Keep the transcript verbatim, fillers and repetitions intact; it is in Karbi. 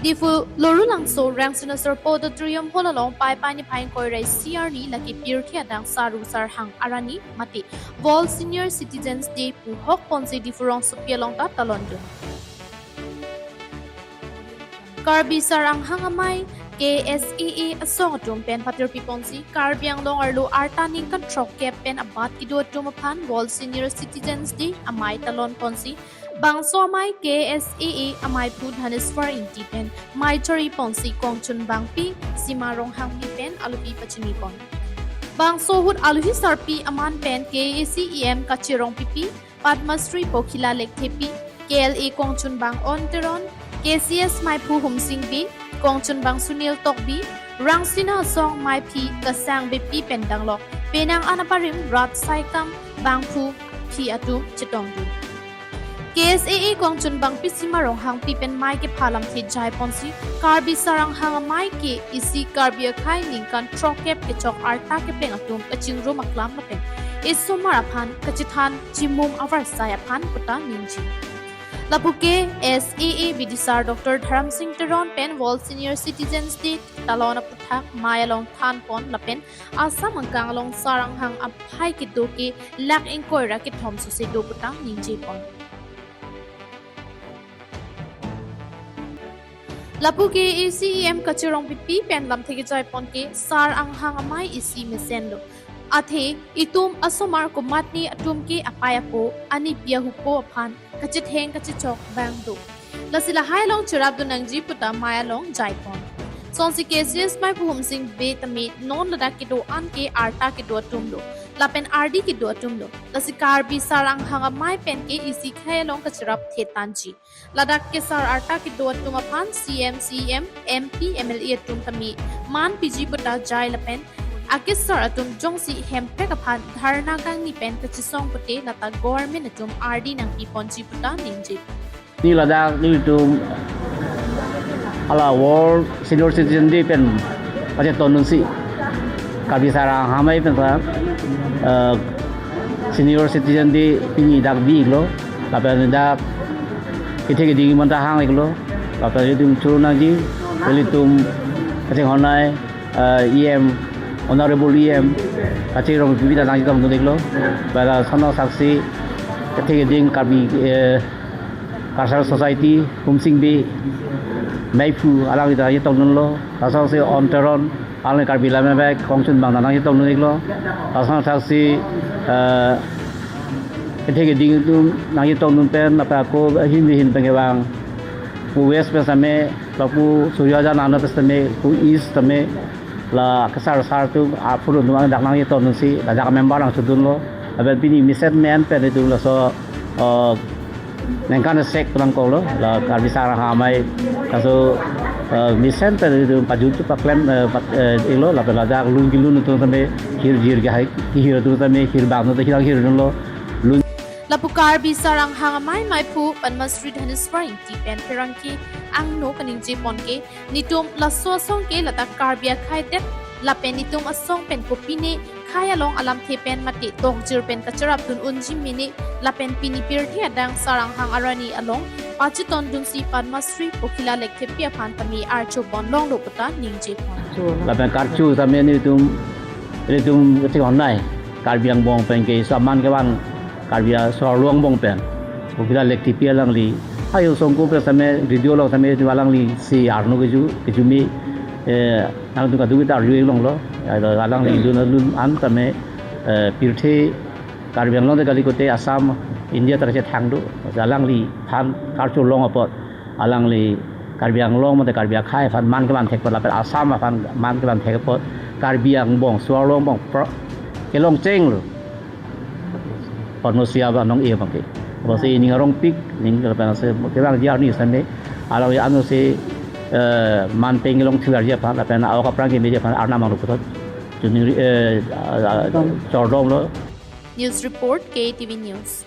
Diphu Lorulangso Rangsina Sarpo Auditorium Hall along Paipai niphai ingkoi ra isi arni lake pirthe adang saru sarhang arni mate World Senior Citizens Day pu hok ponsi Diphu rongsopi along ta talon dun. Karbi Saranghang Amei K S A A asong atum pen patirpi ponsi Karbi Anglong arlo arta ningkan throkkep pen abat kedo atum aphan World Senior Citizens Day amei talon ponsi bangso amei K S A A ameiphu Dhaneswar Ingti pen mei chari ponsi kongchunbangpi Sima Ronghangpi pen alohi pachini pon. Bangso ahut alohi sarpi aman pen K A A C E M Kache Rongpipi, Padma Shri Pokhila Lekthepi, K L A kongchunbang On Teron, K C S meiphu Humsing Bey, kongchunbang Sunil Tokbi, Rangsina asong meiphi Kasang Beypi pen danglok penang an aparim rat saikam bangphu phi atum chetongdun. K S A A kongchunbangpi Sima Ronghangpi pen mei kepha lamthe jai ponsi Karbi Saranghang Amei K A A C Karbi akhei ningkan throkkep kechok arta kepleng atum kachingrum aklam lapen esomar aphan kachethan chimum avarsai aphan puta ningje. Lapu K S A A bidisar Doctor Dharamsing Teron pen World Senior Citizens Day talon aputhak mei along than pon lapen Assam angkang along Saranghang aphai kedo ke lakh ingkoi ra kethom sose do puta ningje pon. Lapu K A A C E M Kache Rongpipi pen lamthe kejai pon ke Saranghang Amei isi mesenlo. Athe itum asomar komatne atum ke apei apo anipi ahupo aphan kachetheng kachechok abang do. Lasi lahai along cherapdun nangji puta mei along jai pon. Sonsi K C S meiphu Humsing Bey tame non ladak kedo an ke arta kedo atum lo, lapen ardi kedo atum lo. Lasi Karbi Saranghang Amei pen ke isi khei along kacherap thetanji. Ladak kesar arta kedo atum aphan C M, C M, M P, M L A atum tame man piji puta jai lapen akesar atum jongsi hemprek aphan dharna kangni pen kachesong pute lata government atum ardi nangpi ponji puta ningje. Ni ladak nelitum hala World Senior Citizen Day pen pachetongdunsi Karbi Saranghang Amei pen sa, eh, Senior Citizen Day pini dak bi-iklo, lapen dak kethe keding manta hang-iklo, lapen itum churu nangji, ilitum kachinghon nei, eh, E M, Honorable E M Kache Rongpipi ta nangchetongdun-iklo, bala sono saksi kethe keding Karbi, eh, Cultural Society Humsing Bey meiphu alangli ta nangchetongdunlo, laso si On Teron alangli Karbi Lammet Abai kongchunbang ta nangchetongdun-iklo, laso saksi, eh, kethe keding atum nangchetongdun pen, apa ako ahin ahin pen kevang, pu West pen sitame, lapu Surya Jan Ano pen sitame, pu East tame, la kesar sar atum aphulo atum ang dak nangchetongdunsi, ladak member nangchedunlo, lapen pini mesen men pen itum laso, eh, ningkan sek pulang kolo, la Karbi Saranghang Amei, laso, eh, mesen pen itum pajut tu paklem, eh, pat, eh, ilo, lapen ladak lun kelun atum sitame, hirjir kehai, kehir atum sitame, hirbang atum sitame, hirang hirdunlo, lun. Lapu Karbi Saranghang Amei meiphu Padma Shri Dhaneswar Ingti pen pherangke angno kaningje pon ke, nitum laso asong ke ladak Karbi akhei det, lapen nitum asong pen kopine khei along alamthe pen mate tokjir pen kacherapdun unji mene, lapen pini pirthe adang Saranghang arni along pachetongdunsi Padma Shri Pokhila Lekthepi aphan tame archo pon longlo puta ningje pon. Lapen karcho sitame nitum, nitum kachinghon nei, Karbi angbong pen ke saman kevan Karbi a-, so-arlo angbong pen Pokhila Lekthepi alangli, ayo songko pen sitame, radio along sitame, itum alanglisi arno keju, kejumi, eh, nangtum kadokave ta arju-ik longlo, alangli dun alun an sitame, eh, pirthe Karbi Anglong ta kali kote Assam, India ta kachethang do, alangliphan karcho long apot, alangli Karbi Anglong mate Karbi akhei aphan man kevan thek apot, lapen Assam aphan man kevan thek apot, Karbi angbong, so-arlo angbong pro-, kelong chenglo. Padma Shri aba nong-e abang ke. Bangsi ning arongpik, ning lapen ase kevangji arni sitame, alangli ano si, eh, man peng kelong thilarji aphan, lapen a-ok aphrang kemeji aphan arnam anglo puthot. Chuning, eh, ah, ah, chordomlo. News report, K T V News.